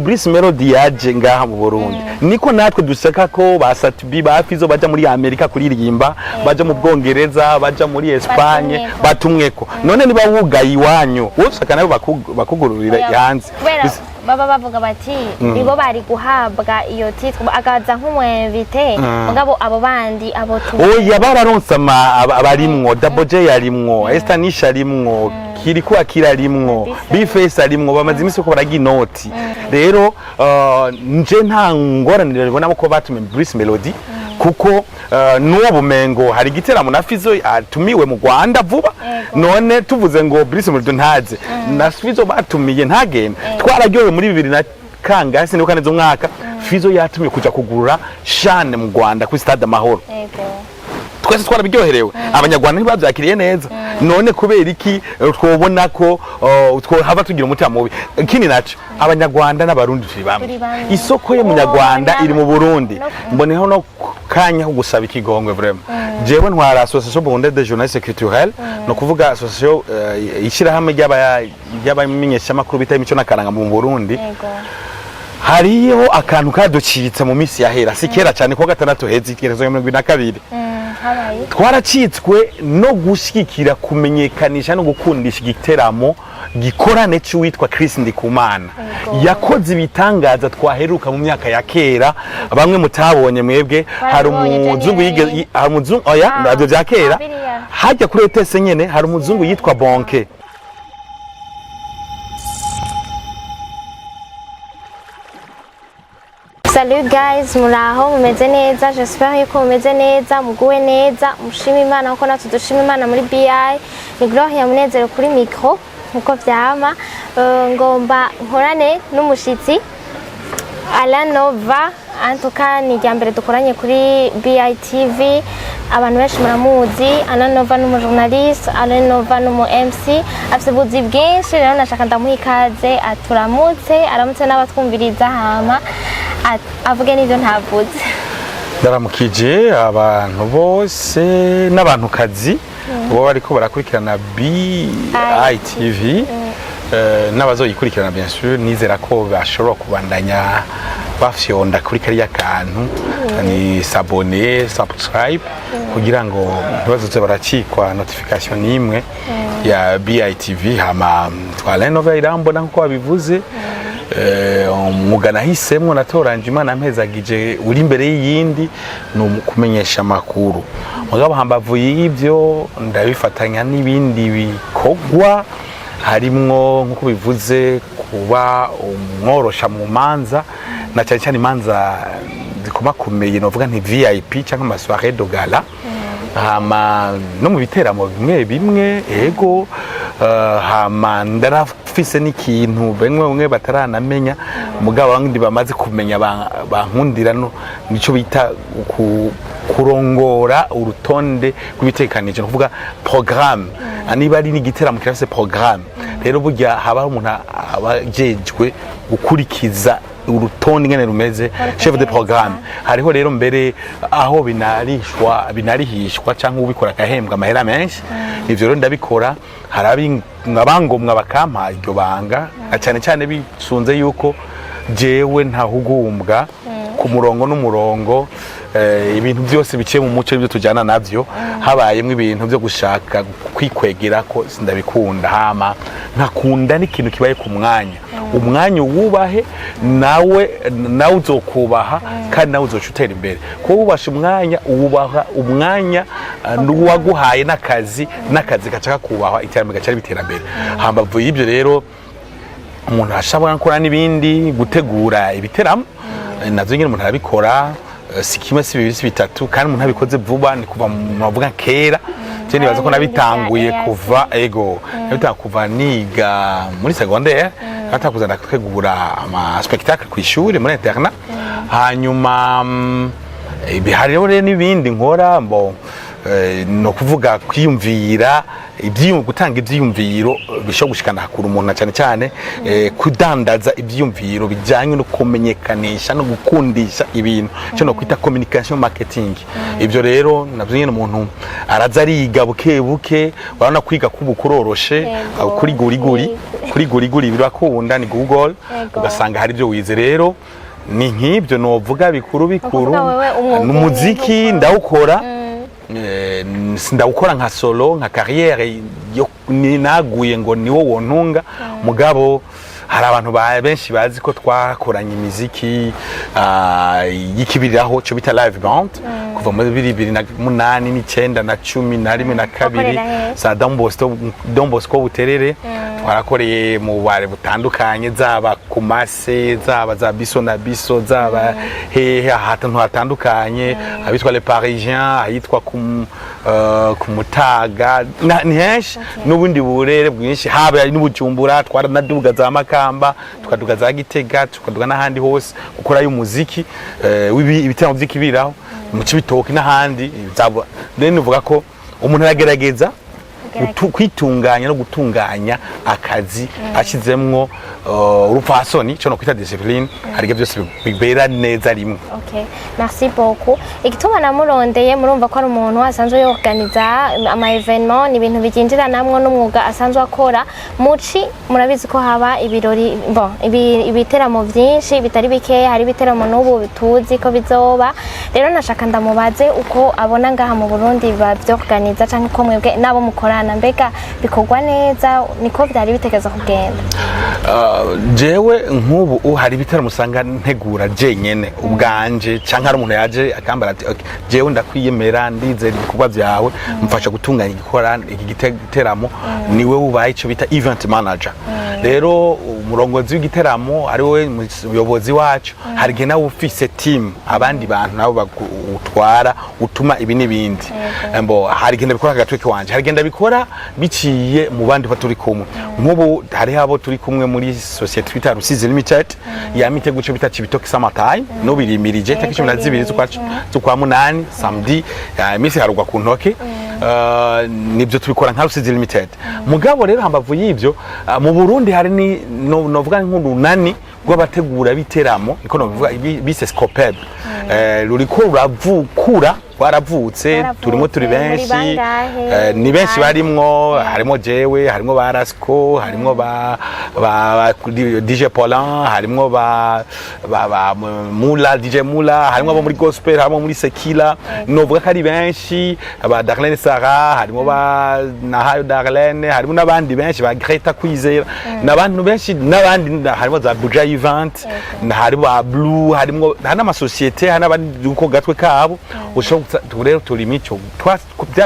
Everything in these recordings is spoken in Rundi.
Bruce Melody yaje ngaha mu Burundi, niko natwe duseka ko ba Sat-B, ba Fizzo baja muri Amerika kuririmba, baja mu Bwongereza, baja muri Espagne. Batumweko. Batumweko. None niba wugaye iwanyu, wowe usaka nabo bakugururira Oya, hanze. Kubera baba bavuga bati nibo bari guhabwa iyo titre, akaza nk'umu invité, mugabo abo bandi abo tu Oya, bararonse abarimwo. Double J arimwo, Esther Nish arimwo, Kirikou Akili arimwo, B-Face arimwo. Bamaze iminsi ko baraga inoti. Rero nje nta ngorane ndabonamo ko batumiye Bruce Melody, kuko n'ubu mengo hari igiteramo na Fizzo atumiwe mu Rwanda vuba. None tuvuze ngo Bruce Melody ntaze, na Fizzo batumiye ntagende? Twararyohewe muri bibiri na kangahe, sinibuka neza umwaka, Fizzo yatumiwe kuja kugurura shane mu Rwanda kuri Stade Amahoro. Twese twarabiryoherewe, Abanyarwanda ntibabyakiriye neza. None kubera iki twobona ko twohava tugira umutima mubi? Ikindi naco, Abanyarwanda n'Abarundi turi bamwe. Turi bamwe. Isoko y'Umunyarwanda Oh, iri mu Burundi. Mboneho no kanya ko gusaba ikigongwe. Vraiment, jewe ntwara Association Burundaise des Journalistes Culturels, no kuvuga association, ishyirahamwe ry'abamenyeshamakuru bita imico n'akaranga mu Burundi. Hariho akantu kaducitse mu minsi yahera, si kera cyane, kuwa gatandatu heza, igerezo ya 22. Habaye Twaracitswe no gushyigikira, kumenyekanisha no gukundisha igiteramo gikorane c'uwitwa Chris Ndikumana. Yakoze ibitangaza twaheruka mu myaka ya kera, bamwe mutabonye mwebwe. Hari Twarabibonye, umuzungu Jenny. yige, hari umuzungu, oya, Ah, nabyo bya kera. Ah, biriya. Hajya kuri ETS nyene hari umuzungu yitwa Bonke. Salut guys, muraho, mumeze neza? J'espère yuko mumeze neza, muguwe neza, mushima Imana kuko natwe dushima Imana muri BI. Ni Gloria Munezero kuri micro nkuko vyama. Ngomba nkorane n'umushitsi Alain Nova. En tout cas, ni irya mbere dukoranye kuri BITV. Abantu benshi muramuzi. Alain Nova ni umujournaliste, Alain Nova ni umu MC, afite ubuzi bwinshi. Rero nashaka ndamuha ikaze, aturamutse, aramutse n'abatwumviriza, hama avuge n'ibyo ntavuze. Ndaramukije abantu bose n'abantukazi bo bariko barakurikirana BITV, n'abazoyikurikirana, bien sûr. Nizera ko bashobora kubandanya bafyonda kuri kariya kantu ni s'abonner, subscribe, kugira ngo ntibazoze baracikwa notification n'imwe ya BITV. Hama twalain Nova Irambona, nkuko babivuze. Umwuga nahisemwo, natoranje, Imana mpezagije uri imbere y'iyindi, ni kumenyesha amakuru. Mugabo hambavu y'ibyo ndabifatanya n'ibindi bikorwa, harimwo, nk'uko bivuze, kuba umworosha mu manza, na cyane cyane imanza zikomakomeye, novuga nti VIP cyangwa ama soirée de gala, hama no mu biteramo bimwe bimwe. Ego, hama ndarafise n'ikintu bimwe bimwe bataranamenya, mugabo abandi bamaze kumenya bankundira, no nico bita kurongora urutonde rw'ibitekanije, ni ukuvuga programme. Niba ari n'igiteramo kirafise programme, rero burya haba umuntu aba ajejwe gukurikiza urutonde ingene rumeze, chef de programme. Hariho rero mbere aho binarishwa, binarihishwa, cyangwa ubikora akahembwa amahera menshi. Ivyo rero ndabikora, hari abangomwa bakampa iryo banga, na cyane cyane bisunze yuko jewe ntahugumbwa ku murongo n'umurongo. Ibintu byose biciye mu muco nibyo tujyana navyo. Habayemo ibintu byo gushaka kwikwegera ko sindabikunda. Hama nkakunda n'ikintu kibaye ku mwanya. Umwanya uwubahe, nawe nawe uzokubaha, kandi nawe uzoca utera imbere, kuko wubasha umwanya, wubaha umwanya n'uwaguhaye n'akazi gaca kakubahwa, iterambere gaca riba iterambere. Hambavu y'ibyo rero, umuntu ashobora gukora n'ibindi, gutegura ibiteramo navyo nyine umuntu arabikora. Si kimwe, si bibiri, si bitatu, kandi umuntu abikoze vuba, ni kuva mu bavuga kera. Je nibaza ko nabitanguye kuva, ego, nabitanguye kuva niga muri secondaire, natakuza ndategura ama spectacle ku ishuri muri internat. Hanyuma hariho rero n'ibindi nkora mbo, no kuvuga kwiyumvira. Gutanga ivyiyumviro bishobora gushikana kure umuntu, na cyane cyane kudandaza ivyiyumviro bijyanye no kumenyekanisha no gukundisha ibintu, cyo no kwita communication marketing. Ibyo rero navyo nyene umuntu araza ariga buke buke. Urabona kwiga kubu kuroroshe. Kuri guriguri, kuri guriguri birakunda, ni Google, ugasanga hari ibyo wize. Rero ni nk'ibyo novuga bikuru bikuru. Ukuvuga wewe umwuga N'umuziki umwe. ndawukora. Ndawukora nka solo, nka carrière yo naguye ngo niwo wontunga. Mugabo hari abantu benshi bazi ko twakoranye imiziki y'ikibiriraho, cyo bita live band, kuva muri 2008 n'icenda na 11 na kabiri. Wakorera he? Za Don Bosco, Don Bosco Buterere. Twarakoreye mu bare butandukanye, zaba ku mase, zaba za Biso na Biso, zaba hehe, ahantu hatandukanye, abitwa Le Parisien, ahitwa ku Mutaga, ni henshi, n'ubundi burere bwinshi, haba n'Ubujumbura. Twaranaduga za Makamba, tukaduga za Gitega, tukaduga n'ahandi hose gukorayo umuziki ibiteramo vy'ikibiraho mu Cibitoki n'ahandi. Rero nuvuga ko umuntu aragerageza kwitunganya no gutunganya akazi ashyizemwo urupfasoni, cyo no kwita discipline. Hari ibyo byose bibera neza rimwe. Okay, merci beaucoup. Igituma namurondeye, murumva ko ari umuntu asanzwe yorganiza ama événement, ni ibintu bigenderanamwo n'umwuga asanzwe akora. Muci murabizi ko haba ibirori, bon, ibiteramo vyinshi bitari bikeya. Hari ibiteramo n'ubu tuzi ko bizoba. Rero nashaka ndamubaze uko abona ngaha mu Burundi bavyorganiza, canke uko mwebwe n'abo mukorana, mbega bikorwa neza niko vyari bitegeza kugenda? Jewe nk'ubu hari ibitaramo usanga ntegura jenyene ubwanje, canke hari umuntu yaje akambara ati: "Okay, jewe ndakwiyemera, ndizera ibikorwa byawe, mfasha gutunganya iki giteramo." Niwe ubaye ico bita event manager. Rero umurongozi w'igiteramo ari we muyobozi wacu. Hari igihe nawe ufise team, abandi bantu nabo utwara, utuma ibi n'ibindi. Mbo hari igihe ndabikora agatwe wanje, hari igihe ndabikora biciye mu bandi ba turi kumwe. Nk'ubu hariho abo turi kumwe muri société twita Rusizi Limited, yamitego ico bita Cibitoke Summertime, no birimirije tariki 12 z'ukwa munani, samedi, iminsi harugwa ku ntoke. Nibyo tubikora nka Rusizi Limited. Mugabo rero hambavu y'ivyo, mu Burundi hari ni novuga nk'urunani rw'abategura biteramo, niko novuga, bise Scopeb. Ruriko ruravukura, rwaravutse. Rwaravutse, Turimo turi muri benshi. bangahe? Ni benshi. Bande? Barimwo, harimo jewe, harimo ba Rasco, harimo ba DJ Paulin, harimo ba Mula, DJ Mula, harimo abo muri gospel, harimo muri secular. Novuga ko ari benshi, ba Darlene Sarah, harimo ba Nahayo Darlene, harimo n'abandi benshi, ba Greta Kwizera, n'abantu benshi n'abandi, harimo za Buja Event, harimo ba Blue, harimo hari n'amasosiyete, hari n'abandi uko gatwe kabo ushobora rero turi mico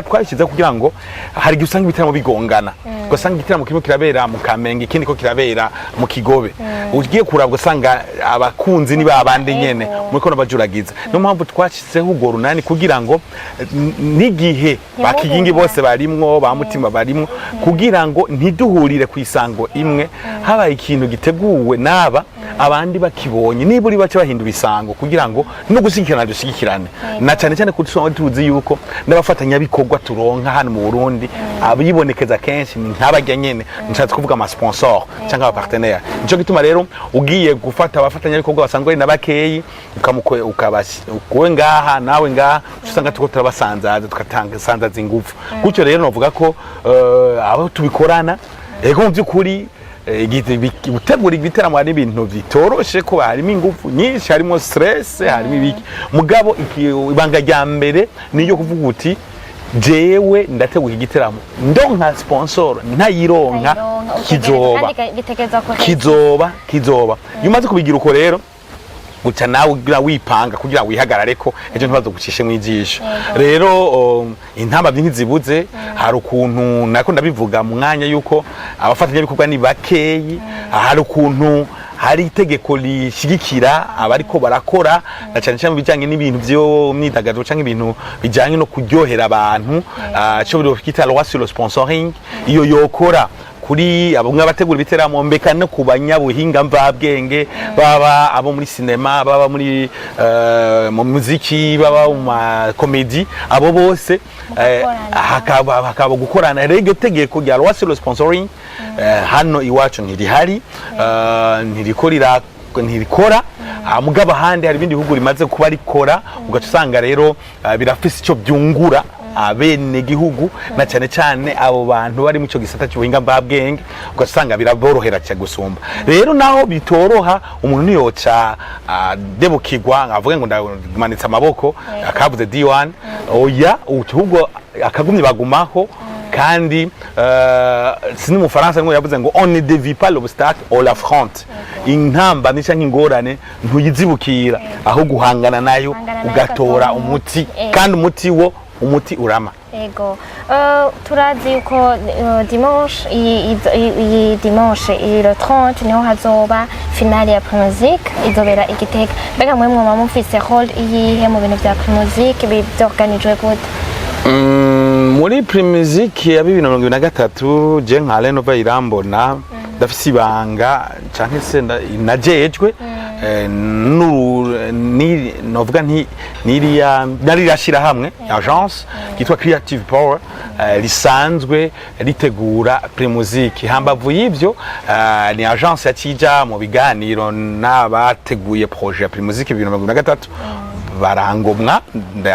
twashyize kugira ngo hari igihe usanga ibitaramo bigongana, ugasanga igitaramo kimwe kirabera mu Kamenge, ikindi ko kirabera mu Kigobe. Ugiye kuraba ugasanga abakunzi ni babandi nyene muri ko nabajuragiza. Niyo mpamvu twashyizeho urwo runani kugira ngo n'igihe bakigingi bose barimwo, ba mutima barimwo, kugira ngo ntiduhurire ku isango imwe. Habaye ikintu giteguwe n'aba, abandi bakibonye, niba uri bace bahindura isango kugira ngo no gushyigikirana dushyigikirane, na cyane cyane ko tusanzwe tuzi yuko n'abafatanyabikorwa turonka hano mu Burundi abibonekeza kenshi ni nk'abajya nyene, nshatse kuvuga ama sponsor cyangwa aba partenaire. Nico gituma rero ugiye gufata abafatanyabikorwa basanzwe ari na bakeyi, ukamukwe ukabasi ngaha nawe ngaha, usanga tuko turabasanzaza, tugatanga sanzaza ingufu gutyo. Rero novuga ko abo tubikorana, ego, mu by'ukuri gutegura ibiteramo hari ibintu bitoroshe, ko harimo ingufu nyinshi, harimo stress, harimo ibiki. Mugabo ibanga rya mbere ni iryo kuvuga uti: "Jewe ndategura igiteramo, ndonka sponsor, ntayironka, kizoba." Bitegerezwa kuheza. Kizoba, kizoba. Iyo umaze kubigira uko rero, guca nawe ugira wipanga kugira wihagarare ko ejo ntibazogucishe mu ijisho. Rero intambamyi ntizibuze. Hari ukuntu nako ndabivuga mu mwanya yuko abafatanyabikorwa ni bakeyi, hari ukuntu hari itegeko rishyigikira abariko barakora, na cyane cyane mu bijyanye n'ibintu byo myidagaduro cyangwa ibintu bijyanye no kuryohera abantu, cyo bita loi sur le sponsoring. Iyo yokora Kuri abo abategura ibiteramo, mbeka no ku banyabuhinga mvabwenge, baba abo muri cinéma, baba muri mu muziki, baba mu makomedi, abo bose Mugakorana. Hakaba gukorana. Rero iryo tegeko rya loi sur le sponsoring hano iwacu ntirihari, ntiriko ntirikora. Mugabo ahandi hari ibindi bihugu rimaze kuba rikora, ugaca usanga rero birafise icyo byungura abene gihugu, na cyane cyane abo bantu bari mu cyo gisata cy'ubuhinga mvabwenge, ugaca usanga biraborohera cyane gusumba. Rero naho bitoroha, umuntu ntiyoca debukirwa avuge ngo ndamanitse amaboko akavuze D1. Oya, ahubwo akagumye bagumaho. Kandi si n'umufaransa ngo yavuze ngo: "On ne dévie pas l'obstacle, on l'affronte." Intambamyi canke ingorane ntuyizibukira, aho guhangana nayo, Guhangana nayo, ugatora ugatora umuti. umuti. Kandi umuti wo umuti urama. Ego. Turazi yuko dimanche iyi dimanche, iyi le 30, niho hazoba finale ya Primusic, izobera i Gitega. Mbega mwe mwoba mufise rôle iyihe mu bintu vya Primusic? Bivyorganijwe gute? Muri Primusic ya 2023, je nka Renova Irambona ndafise ibanga canke se najejwe ni novuga nti niriya naririya shirahamwe, agence yitwa Creative Power, risanzwe ritegura Primusic. Hambavu y'ivyo, ni agence yakija mu biganiro n'abateguye projet ya Primusic 2023, barangomwa,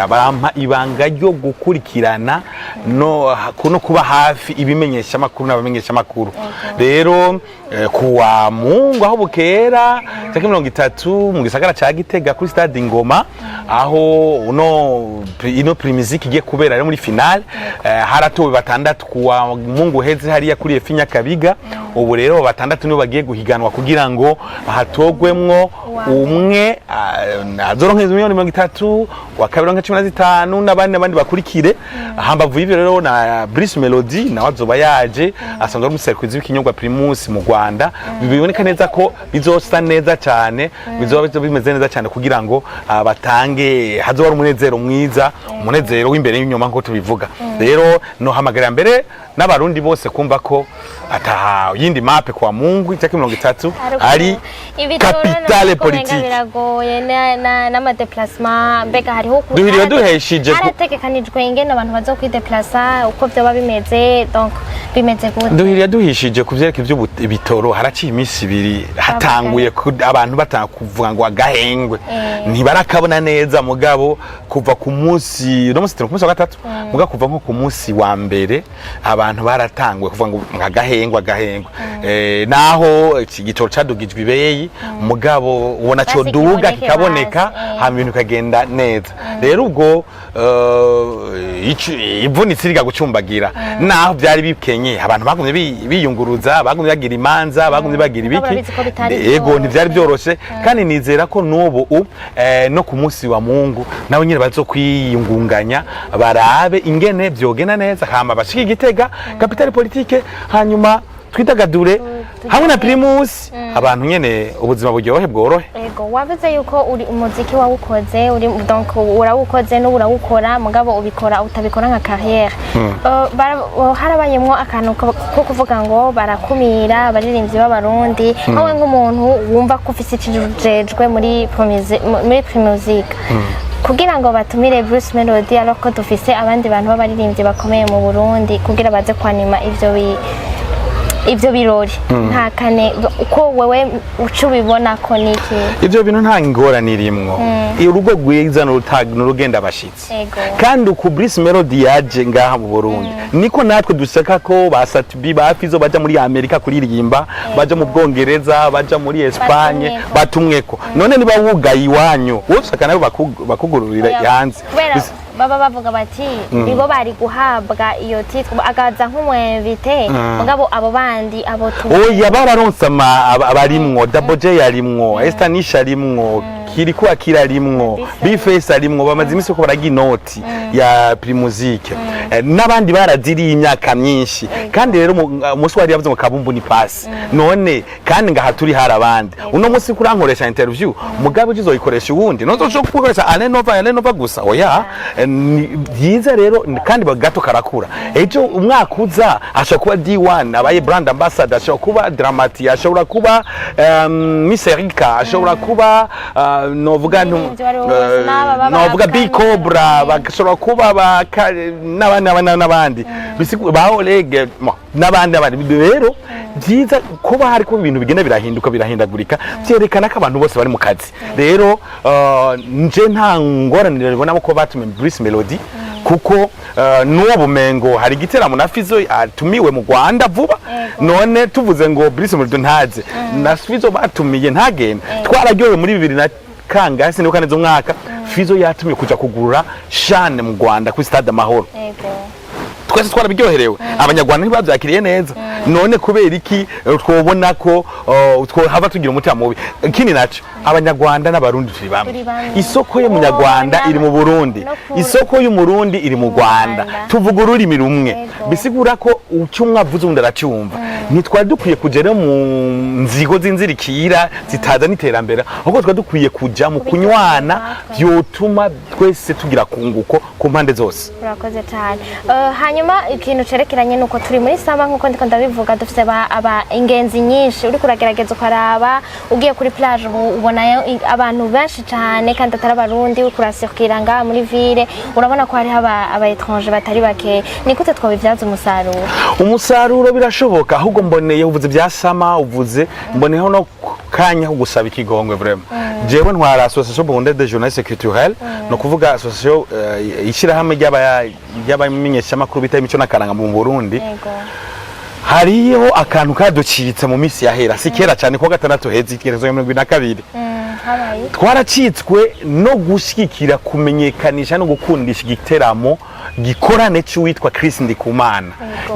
barampa ibanga ryo gukurikirana no kuba hafi ibimenyesha makuru n'abamenyesha makuru. Rero kuwa Mungu aho bukera, tariki 30, mu gisagara ca Gitega kuri stade Ingoma, aho uno ino Primusic igiye kubera rero muri finale, haratowe batandatu kuwa Mungu heze hariya kuri EFI Nyakabiga. Ubu rero batandatu nibo bagiye guhiganwa kugira ngo hatogwemwo umwe azoronka miliyoni 30, wa kabiri nka 15, n'abandi n'abandi bakurikire. Hambavu y'ivyo rero, na Bruce Melody nawe azoba yaje, asanzwe ari umuserukizi w'ikinyobwa Primus mu Rwanda. Biboneka neza ko bizosa neza cyane, bizoba bimeze neza cyane kugira ngo batange, hazoba ari umunezero mwiza, umunezero w'imbere n'inyuma nkuko tubivuga. Rero nohamagarira mbere n'abarundi bose kumva ko ataha yindi mape kwa Mungu itariki 30 ari capitale politique. Biragoye n'amadéplacement. Mbega hariho Duhiriwe duheshije harategekanijwe ingene abantu bazokwideplasa, uko vyoba bimeze? Donc bimeze gute? Duhiriye duhishije ku vyerekeye iby'ibitoro. Haraciye iminsi 2 hatanguye abantu batanga kuvuga ngo agahengwe ntibarakabona neza. Mugabo kuva ku munsi, uno munsi turi ku munsi wa gatatu, mugabo kuva nko ku munsi wa mbere abantu baratanguye kuvuga ngo agahengwe, agahengwe. Naho iki gitoro cadugijwe ibeyi, mugabo ubona Basi coduga kiboneke kikaboneka, basi, hama ibintu bikagenda neza. Rero ubwo ivunitse iriga gucumbagira. Naho byari bikenye, abantu bagumye biyunguruza, bagumye bagira imanza, bagumye bagira Mugabo ibiki. urabizi ko bitari Ego, vyoroshe. Ntivyari byoroshe. Kandi nizera ko n'ubu no ku munsi wa Mungu nabo nyine bazokwiyungunganya, barabe ingene vyogenda neza, hama bashike Igitega, capitale politique, hanyuma twidagadure hamwe na Primus, abantu nyene ubuzima buryohe bworohe. Ego, wavuze yuko uri umuziki wawukoze uri, donc urawukoze n'ubu urawukora, mugabo ubikora utabikora nka carrière. Harabayemwo akantu ko kuvuga ngo barakumira abaririmbyi b'abarundi. Nkawe nk'umuntu wumva ko ufise ikijejwe muri Primusic, kugira ngo batumire Bruce Melody alors ko dufise abandi bantu b'abaririmbyi bakomeye mu Burundi, kugira baze kwanima ivyo birori, nta kane uko wewe uca ubibona ko niki? Ivyo bintu nta ngorane irimwo. Urugo rwiza n'urugenda abashitsi. Kandi uku Bruce Melody yaje ngaha mu Burundi, niko natwe duseka ko ba Sat-B, ba Fizzo baja muri Amerika kuririmba, baja mu Bwongereza, baja muri Espagne. Batumweko. Batumweko. None niba wugaye iwanyu, wowe usaka nabo bakugururira Oya, hanze. Kubera baba bavuga bati nibo bari guhabwa iyo titre, akaza nk'umwinvité, mugabo abo bandi abo tu Oya, bararonse abarimwo. Double J yarimwo, Esther Nish arimwo. Kirikou Akili arimwo, B-Face arimwo, bamaze iminsi ko baraga inoti ya Primusic. N'abandi baraziriye imyaka myinshi. Kandi rero umunsi wari yavuze ngo kabumbu ni pasi, none kandi ngaha turi hari abandi. Uno munsi kurankoresha interview, mugabo uje uzoyikoresha uwundi, ntuzoshobora gukoresha Alain Nova, Alain Nova gusa, oya. Ni byiza rero, kandi gato karakura. Ejo umwaka uza ashobora kuba D1 abaye brand ambassador, ashobora kuba Drama-T, ashobora kuba Miss Erika, ashobora kuba novuga Umuririmbyi uwo ari we wese, n'aba baba novuga B Cobra, bashobora kuba n'abandi n'abandi n'abandi. Ba Oleg n'abandi n'abandi. Rero byiza kuba hari kuba ibintu bigenda birahinduka, birahindagurika, byerekana ko abantu bose bari mu kazi. Rero nje nta ngorane ribonamo ko batumiye Bruce Melody, kuko n'uwo bumengo hari igiteramo na Fizo atumiwe mu Rwanda vuba. None tuvuze ngo Bruce Melody ntaze, na Fizo batumiye ntagende? Twararyohewe muri bibiri na kangahe, sinibuka neza umwaka, Fizo yatumiye kuja kugurura shane mu Rwanda kuri Stade Amahoro. Twese twarabiryoherewe, Abanyarwanda ntibabyakiriye neza. None kubera iki twobona ko twohava tugira umutima mubi? Ikindi naco, Abanyarwanda n'Abarundi turi bamwe. Turi bamwe. Isoko y'Umunyarwanda iri mu Burundi, No ku- isoko y'Umurundi iri mu Rwanda. Rwanda. Tuvuga ururimi rumwe. Bisigura ko icyo umwe avuze undi aracyumva. Ntitwari dukwiye kuja rero mu nzigo z'inzirikira zitazana iterambere, ahubwo twari dukwiye kuja mu kunywana vyotuma twese tugira kunguko ku mpande zose. Urakoze cyane. Hanyuma ikintu cerekeranye nuko turi muri summer, nkuko ndiko ndabivuga, dufite aba ingenzi nyinshi. Uriko uragerageza ukaraba, ugiye kuri plage ubu ubonayo abantu benshi cyane kandi atari Abarundi. Uriko urasirkira ngaha muri ville, urabona ko hariho aba étranger batari bake. Ni gute twabibyaza umusaruro? Umusaruro birashoboka. Ahubwo mboneye uvuze bya summer, uvuze mboneyeho no kanya ko gusaba ikigongwe. Vraiment, jewe ntwara Association Burundaise des Journalistes Culturels, no kuvuga association, ishyirahamwe ry'abamenyeshamakuru bita imico n'akaranga mu Burundi. Hariho akantu kaducitse mu minsi yahera, si kera cyane, kuwa gatandatu heza, igerezo ya 22. Habaye Twaracitswe no gushyigikira, kumenyekanisha no gukundisha igiteramo gikorane cy'uwitwa Chris Ndikumana.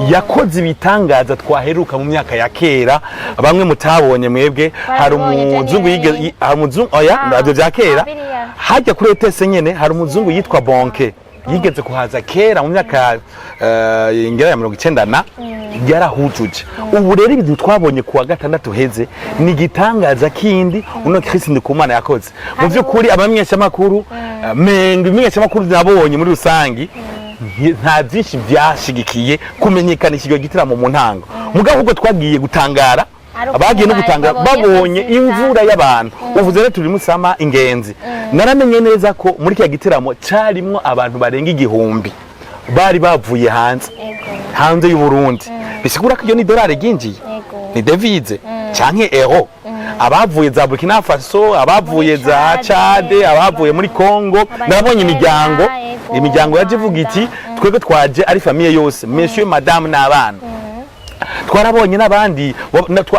Yakoze ibitangaza twaheruka mu myaka ya kera, bamwe mutabonye mwebwe. Hari Barabibonye, umuzungu Jenny. yigeze, hari umuzungu, oya, Ah, nabyo bya kera. ah, biriya. Hajya kuri ETS nyene hari umuzungu yitwa Bonke yigeze kuhaza kera mu myaka ingera ya 90 na yarahujuje. Ubu rero ibintu twabonye kuwa gatandatu heze ni igitangaza kindi uno Chris Ndikumana yakoze. Mu by'ukuri abamenyeshamakuru, menga ibimenyeshamakuru nabonye muri rusangi nta byinshi byashigikiye kumenyekanisha icyo gitaramo mu ntango, mugabo ahubwo twagiye gutangara, Ari uko bagiye no gutangara babonye babonye kuzita. imvura y'abantu. Uvuze rero turi musama ingenzi, naramenye neza ko muri kiriya gitaramo carimwo abantu barenga 1000 bari bavuye hanze, hanze y'u Burundi. Bisigura ko iyo ni dolari ryinjiye, ni devise canke euro. Abavuye za Burkina Faso, abavuye Muri za Chad, Chad, abavuye muri Congo. Nabonye imiryango, imiryango yaje ivuga iti: "Twebwe twaje ari famille yose, monsieur, madame n'abana." Twarabonye n'abandi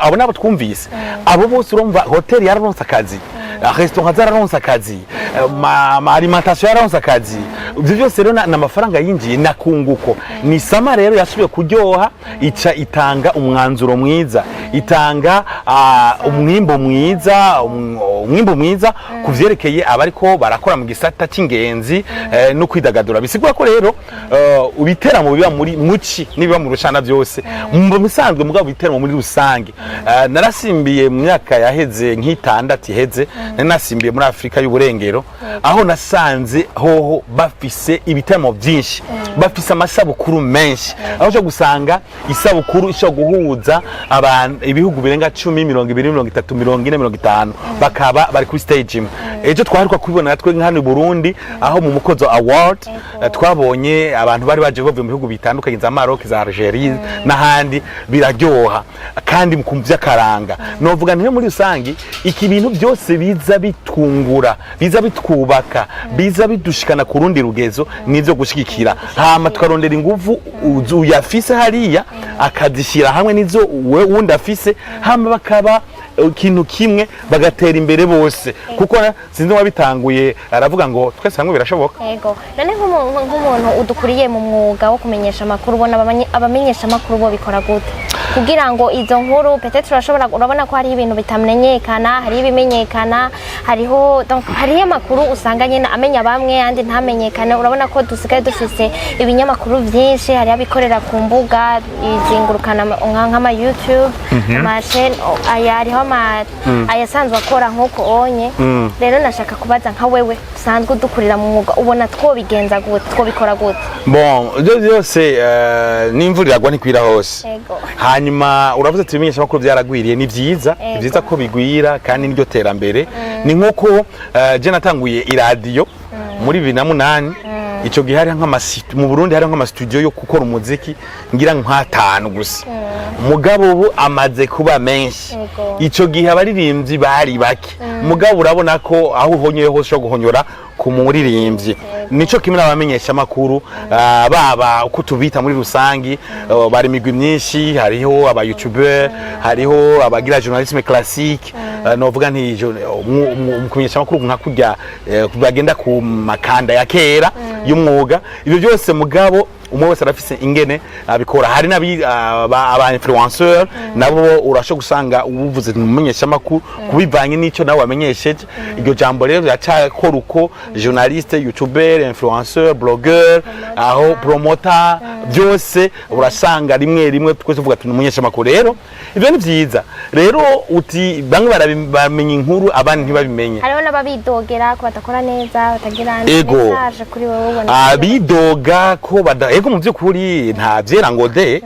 abo nabo twumvise, abo bose urumva hoteli yararonse akazi, restaurant zararonse akazi, ma alimentation yararonse akazi. Ibyo byose rero ni amafaranga yinjiye na kunguko. Ni summer rero yasubiye kuryoha, ica itanga umwanzuro mwiza, itanga umwimbo mwiza, umwimbo mwiza ku vyerekeye abariko barakora mu gisata c'ingenzi no kwidagadura. Bisigura ko rero ibiteramo biba muri muci nibiba mu rushana byose mu bisanzwe, mugabo ibiteramo muri rusange. Narasimbiye mu myaka yaheze, nk'itandatu iheze, nari nasimbiye muri Afurika y'Uburengero, aho nasanze hoho bafise ibiteramo byinshi, bafise amasabukuru menshi, aho ushobora gusanga isabukuru ishobora guhuza abantu ibihugu birenga 10, 20, 30, 40, 50, bakaba bari kuri stage imwe. Ejo twaheruka kubibona natwe hano i Burundi, aho mu Mukozo Award twabonye abantu bari baje bavuye mu bihugu bitandukanye, za Maroc, za Algeria n'ahandi. Biraryoha kandi mu vy'akaranga. Novuga nti muri rusangi iki bintu byose biza bitwungura, biza bitwubaka, biza bidushikana ku rundi rugezo, nivyo gushigikira, hama tukarondera inguvu uyafise hariya akazishyira hamwe n'izo we wundi afise, hama bakaba ikintu kimwe, bagatera imbere bose, kuko sinzi uwabitanguye aravuga ngo twese hamwe birashoboka. Yego. None nk'umuntu udukuriye mu mwuga wo kumenyesha amakuru, ubona abamenyesha amakuru bo bikora gute? Kugira ngo izo nkuru, peut-être urashobora, urabona ko hariho ibintu bitamenyekana, hariho ibimenyekana, hariho, donc hariho amakuru usanga nyine amenya bamwe, andi ntamenyekane. Urabona ko dusigaye dufise ibinyamakuru byinshi, hariho abikorera ku mbuga izingurukana nk'ama YouTube, ama chaîne aya, hariho ama ayasanzwe akora nk'uko onye. Rero nashaka kubaza, nka wewe usanzwe udukurira mu mwuga, ubona twobigenza gute, twobikora gute? Bon, ibyo byose, n'imvura iragwa ntikwira hose. Hanyuma uravuze ati ibimenyeshamakuru byaragwiriye. Ni byiza, ni byiza ko bigwira, kandi niryo terambere. Ni nk'uko je natanguye iradiyo muri 2008. Icyo gihe hariho mu Burundi hariho nk'amasitudiyo yo gukora umuziki ngira nk'atanu gusa, mugabo ubu amaze kuba menshi. Icyo gihe abaririmbyi bari bake, mugabo urabona ko aho uhonyoye hose ushobora guhonyora ku muririmbyi. Nico kimwe n'abamenyeshamakuru, baba uko tubita muri rusangi, bari imigwi myinshi. Hariho aba youtuber, hariho abagira journalisme classique, novuga nti umumenyeshamakuru nka kurya bagenda ku makanda ya kera y'umwuga. Ibyo byose, mugabo umwe wese arafise ingene abikora. Hari n'abi aba influenceur, nabo urashobora gusanga ubuvuze umumenyeshamakuru kubivanye n'icyo nawe wamenyesheje. Iryo jambo rero riracakora uko: journaliste, youtuber, influenceur, blogueur, aho promoter, byose urasanga rimwe rimwe twese tuvuga ati umumenyeshamakuru. Rero ibyo ni byiza. Rero uti bamwe baramenya inkuru, abandi ntibabimenye. Hariho n'ababidogera ko badakora neza, batagira message kuri wowe, ubona? Abidoga ko bada, ego, mu by'ukuri nta byera ngo de.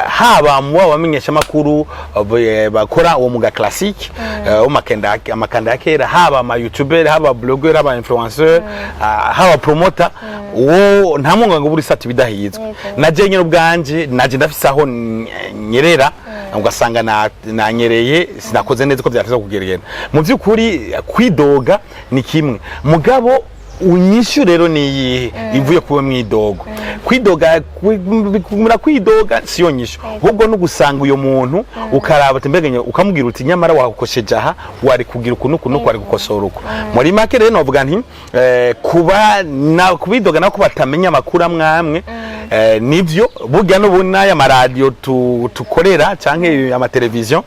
Haba mu bamenyeshamakuru bakora uwo mwuga classique, wo amakanda ya kera, haba ama youtuber, haba blogger, haba influenceur, haba promoter, uwo nta mwuga ngo buri sati bidahizwe. Na je nyine ubwanje naje ndafise aho nyerera, ugasanga nanyereye, sinakoze neza uko byateza kugeragenda. Mu by'ukuri kwidoga ni kimwe, mugabo unyishu rero ni iyihe ivuye kuba mwidogo? Kwidoga, kumira kwidoga siyo nyishu, ahubwo no gusanga uyo muntu ukaraba ati mbega, ukamubwira uti nyamara wakosheje aha, wari kugira uku n'uku n'uku, wari gukosora uku. Muri make rero novuga nti kuba na kubidoga nako batamenya amakuru amwe amwe, nivyo. Burya n'ubu n'aya maradiyo tukorera canke amateleviziyo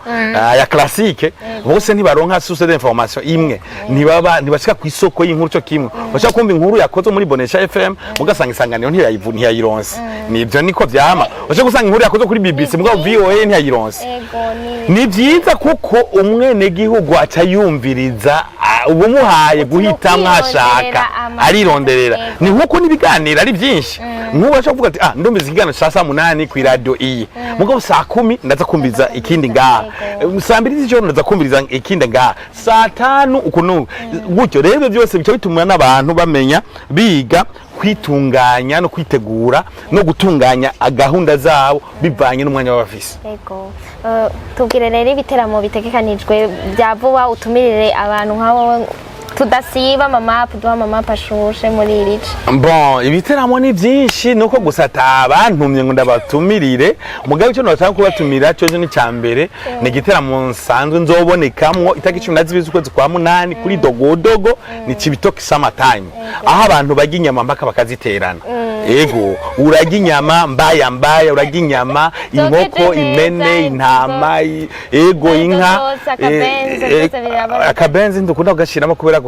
ya classique, bose ntibaronka source d'information imwe, ntibaba ntibashika ku isoko y'inkuru cyo kimwe. Bashaka kumva inkuru yakozwe muri Bonesha FM, mugasanga Isanganiro ntiyayironse. Nivyo, niko vyama. Bashaka gusanga inkuru yakozwe kuri BBC, mugabo VOA ntiyayironse. Ego, ni Ni byiza kuko umwenegihugu aca yumviriza, ubumuhaye guhitamwo ashaka. Kwironderera amakuru. Arironderera. Ni nkuko n'ibiganiro ari byinshi. Nk'ubu ashobora kuvuga ati ah, ndumviza ikiganiro ca saa 8 ku iradiyo iyi, mugabo saa 10 ndaza kumviriza ikindi ngaha, saa 2 z'ijoro ndaza kumviriza ikindi ngaha, saa 5 ukuntu gutyo. Rero ibyo byose bica bituma n'abantu bamenya, biga kwitunganya no kwitegura no gutunganya gahunda zabo bivanye n'umwanya baba bafise. Ego. Tubwire rero ibiteramo bitegekanijwe bya vuba, utumirire abantu nka wowe tudasiba amamapu, duha amamapu ashushe muri iri ce. Bon, ibiteramo ni byinshi, nuko gusa atabantumye ngo ndabatumirire. Mugabo icyo nashaka kubatumira cyo ni cya mbere, ni igiteramo nsanzwe nzobonekamwo itariki 12 z'ukwezi kwa munani kuri Dogodogo, ni Cibitoke Summer Time, aho abantu barya inyama mpaka bakaziterana. Ego, urarya inyama mbaya mbaya, urarya inyama, inkoko, Zokeje impene, neza, intama, ego, izo inka. zose, akabenzi, byose biraboneka. Akabenzi ndukunda kugashiramo kubera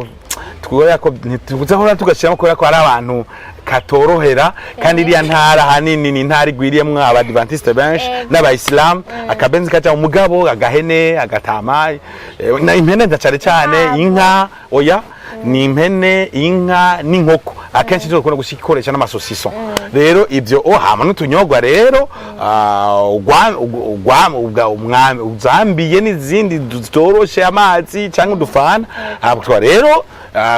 ko ntituzahora tugashiramo kubera ko hari abantu katorohera, kandi iriya ntara hanini ni intara igwiriyemwo abadivantiste benshi n'abayisilamu. Akabenzi kaja, umugabo agahene, agatama, na impene nda cane cane. Inkwavu. Inka oya, ni impene, inka n'inkoko akenshi tuzokunda gushikoresha n'amasosiso. Rero ibyo, oh, hama n'utunyobwa rero, umwami uzambiye n'izindi zitoroshe, amazi cyangwa udufana. Twa rero,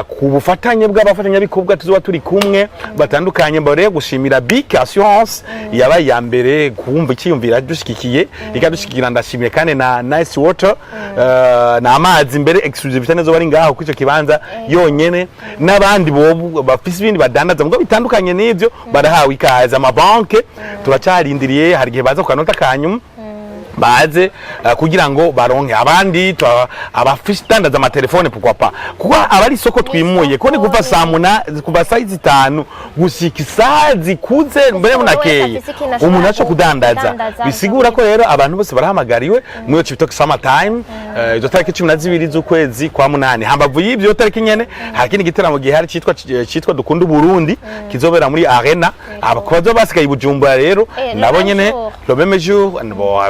ku bufatanye bw'abafatanyabikorwa tuzoba turi kumwe batandukanye, mbere gushimira Big Assurance yabaye iya mbere kumva icyiyumvira dushigikiye, ikadushigikira. Ndashimiye kandi na Nice Water, na amazi mbere exclusivité nezo bari ngaho kuri icyo kibanza yonyene, n'abandi bo bafise ibindi badandaza mugo bitandukanye n'ivyo barahawe ikaze. Amabanke turacarindiriye, hari igihe baza ku kanota kanyuma. Baze kugira ngo baronke abandi abadandaza amatelefone, pourquoi pas, kuko aba ari isoko twimuye, ko ni kuva saa muna, kuva saa 5 gushika isaha zikuze mbere Umuntu wese munakeye afise ikintu ashobora umuntu aco kudandaza. Kudandaza, Bisigura ko rero abantu bose barahamagariwe muri Cibitoke Summer Time, izo tariki 12 z'ukwezi kwa munani. Hambavu y'ivyo tariki nyene, hari ikindi giteramo gihari citwa Dukunda Burundi, kizobera muri Arena. Abakozi basigaye i Bujumbura rero Le nabo même nyene jour. Le même jour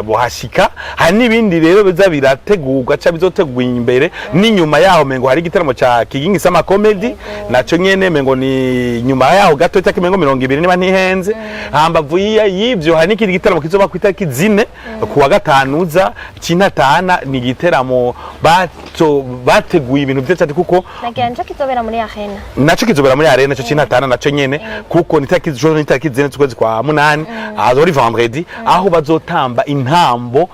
bohashika. Hari n'ibindi rero biza birategurwa ca bizotegurwa imbere n'inyuma yaho. Mengo hari igiteramo ca Kigingi Summer Comedy, naco nyene mengo ni nyuma yaho gato, itariki mengo 20 niba ntihenze. Hambavu y'ivyo hari n'ikindi giteramo kizoba ku itariki 4 kuwa gatanu uza c'intatana. Ni igiteramo bateguye ibintu vyiza cyane kuko Nagira nico kizobera muri Arena. Naco kizobera muri Arena, naco c'intatana naco nyene, kuko ni tariki zo, ni tariki 4 z'ukwezi kwa munani, aho ari vendredi, aho bazotamba intambo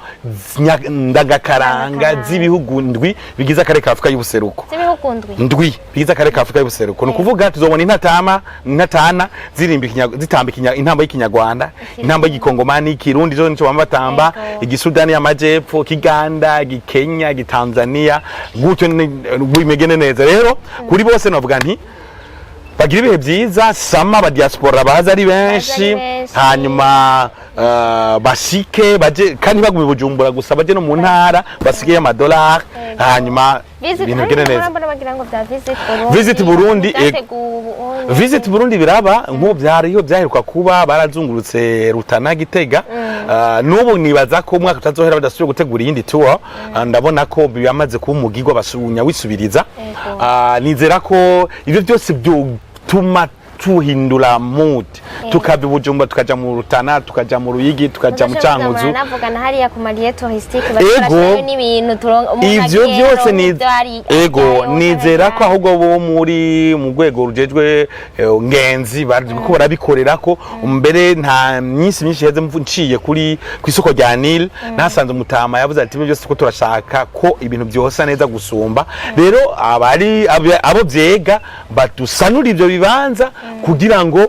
ndagakaranga Ndagakaranga. z'ibihugu ndwi bigize akarere ka Afrika y'ubuseruko. Z'ibihugu ndwi. Ndwi bigize akarere ka Afrika y'ubuseruko. Ni ukuvuga tuzobona intatama, intatana zirimba zitamba intambo y'ikinyarwanda, intambo y'igikongomani, ikirundi zo nico bama batamba, igisudani y'amajepfo, kiganda, gikenya, gitanzania, gutyo bimegene neza. Rero kuri bose novuga nti bagira ibihe byiza sama aba diaspora baza ari benshi. Benshi. Hanyuma bashike baje, kandi bagume i Bujumbura gusa, baje no mu ntara basigaye amadolari, hanyuma Visit ibintu hari bigende neza. Mbona bagira ngo bya Visit Burundi. Visit Burundi, byateguwe ubu. Visit Burundi biraba nk'ubu, byariho byaheruka kuba, barazungurutse Rutana, Gitega. N'ubu nibaza ko umwaka utazohera badasubiye gutegura iyindi tour. Ndabona ko byamaze kuba umugigwa basunya wisubiriza. Nizera ko ibyo byose byotuma tuhindura mood, tukava i Bujumbura tukaja mu Rutana, tukaja mu Ruyigi, tukaja mu Cankuzo. Navugana hariya ku ma lieux touristiques Ego. n'ibintu turonka umuntu Ivyo agiye byose aronka ni ivyo ego ajyayo, nizera ko akajyayo. ahubwo bo muri mu rwego rujejwe ngenzi bariko barabikorera ko mbere. Nta minsi myinshi iheze nciye kuri ku isoko rya Nile, nahasanze umutama yavuze ati: "Ibyo byose ko turashaka ko ibintu byosa neza gusumba." Rero abari abo vyega badusanura ivyo bibanza kugira ngo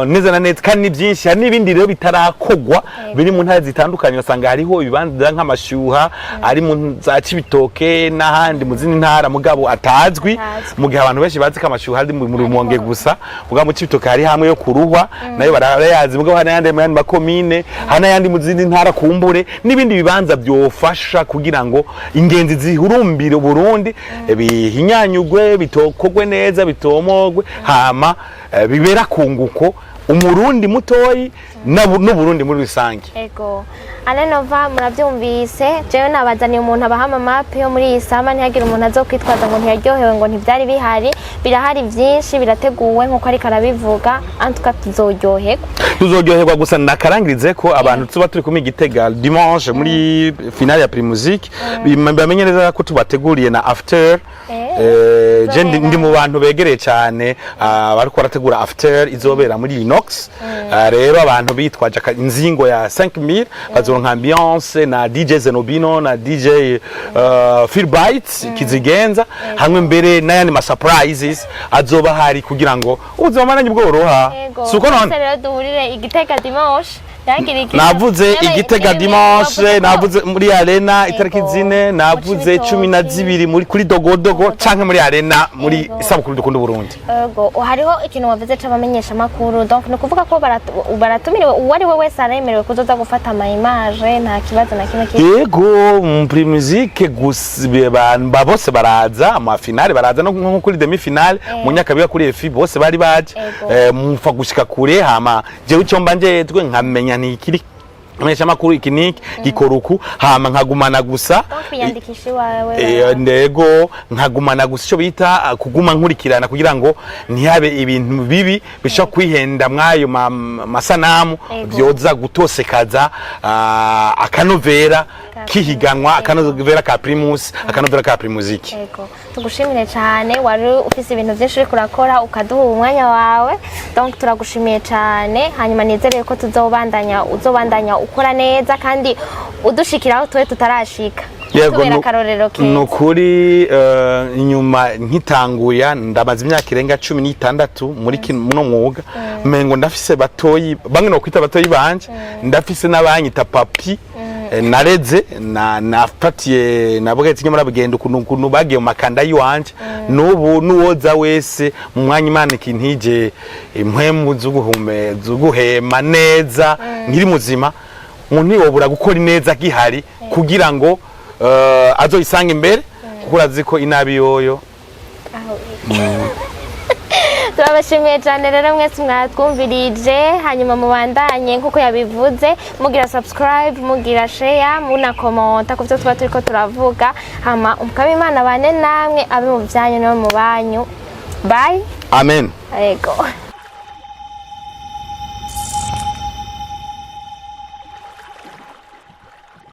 neza na neza, kandi ni byinshi. Hari n'ibindi rero bitarakogwa biri mu ntara zitandukanye, usanga hariho ibibanza nk'amashyuha ari mu za Cibitoke n'ahandi mu zindi ntara, mugabo atazwi. Atazwi. Mu gihe abantu benshi bazi ko amashyuha ari mu Rumonge gusa, mugabo mu Cibitoke hari hamwe yo kuruhwa nayo barayazi, mugabo hari n'ayandi mu yandi makomine, hari n'ayandi mu zindi ntara, kumbure n'ibindi bibanza byofasha kugira ngo ingenzi zihurumbire Burundi bihinyanyugwe, bitokogwe neza, bitomogwe, hama bibera kunguko umurundi mutoyi n'Uburundi muri rusange. Ego. Alenova, murabyumvise, jewe nabazaniye umuntu abaha ama maps yo muri iyi summer. Ntihagire umuntu azokwitwaza ngo ntiyaryohewe, ngo ntibyari bihari. Birahari byinshi, birateguwe nkuko ariko arabivuga. Antuka tuzoryoherwa. Tuzoryoherwa. Gusa nakarangirize ko abantu tuba turi kumwe i Gitega dimanche muri finale ya Primusic bamenye neza ko tubateguriye na after. Je ndi mu bantu begereye cyane bariko barategura after izobera muri Inox. Rero abantu bitwaje inzingo ya 5000 bazoronka ambiance na DJ Zenobino na DJ Phil Bites kizigenza hamwe, mbere n'ayandi ma surprises azoba hari kugira ngo ubuzima bwanyu bworoha. Ego. Suko none Twese rero duhurire i Gitega dimanche. Ntihagire ikintu- Navuze Igitega dimanche, navuze muri Arena itariki 4, navuze Mu 12 muri kuri Dogodogo canke muri Arena muri isabukuru Dukunda Burundi. Ego, hariho ikintu wavuze c'abamenyesha makuru, donc ni ukuvuga ko baratumiriwe, uwo ari we wese aremerewe kuzoza gufata ama image, nta kibazo na kimwe kiri. Yego, mu Primusic gusa bose baraza, ama finale baraza, no nko kuri demi finale mu Nyakabiga kuri EFI bose bari baje. Mupfa gushika kure, hama jewe icyo mba njejwe nkamenya ni ikiri menyesha makuru iki niki gikora uku, hama nkagumana gusa Donc kwiyandikisha iwawe. Ndego nkagumana gusa icyo bita kuguma nkurikirana kugira ngo ntihabe ibintu bibi bishobora kwihenda mwayo masanamu byoza gutosekaza akanovera kihiganwa, akanovera ka Primus, akanovera ka Primusic. Ego, tugushimire cyane. Wari ufise ibintu byinshi uriko urakora, ukaduha umwanya wawe, donc turagushimiye cyane. Hanyuma nizere ko tuzobandanya, uzobandanya ukora neza kandi udushikiraho tuwe tutarashika, tubera akarorero keza. Nukuri inyuma nkitanguya, ndamaze imyaka irenga 16 muri muno mwuga, mengo ndafise batoyi bamwe nokwita batoyi banje, ndafise n'abanyita papi. Nareze na nafatiye navuga ati nyamara bigenda ukuntu bagiye mu makanda yiwanje. N'ubu n'uwoza wese mu mwanya Imana ikintije impwemu z'uguhume z'uguhema neza nkiri muzima, umuntu ntiyobura gukora ineza gihari kugira ngo azoyisange imbere, kuko urazi ko inabi yoyo. Turabashimiye cyane rero mwese mwatwumvirije. Hanyuma mubandanye nk'uko yabivuze, mugira subscribe, mugira share, munakomenta ku byo tuba turiko turavuga. Hama Umukama Imana bane namwe, abe mu byanyu no mu banyu. Bye. Amen. Yego.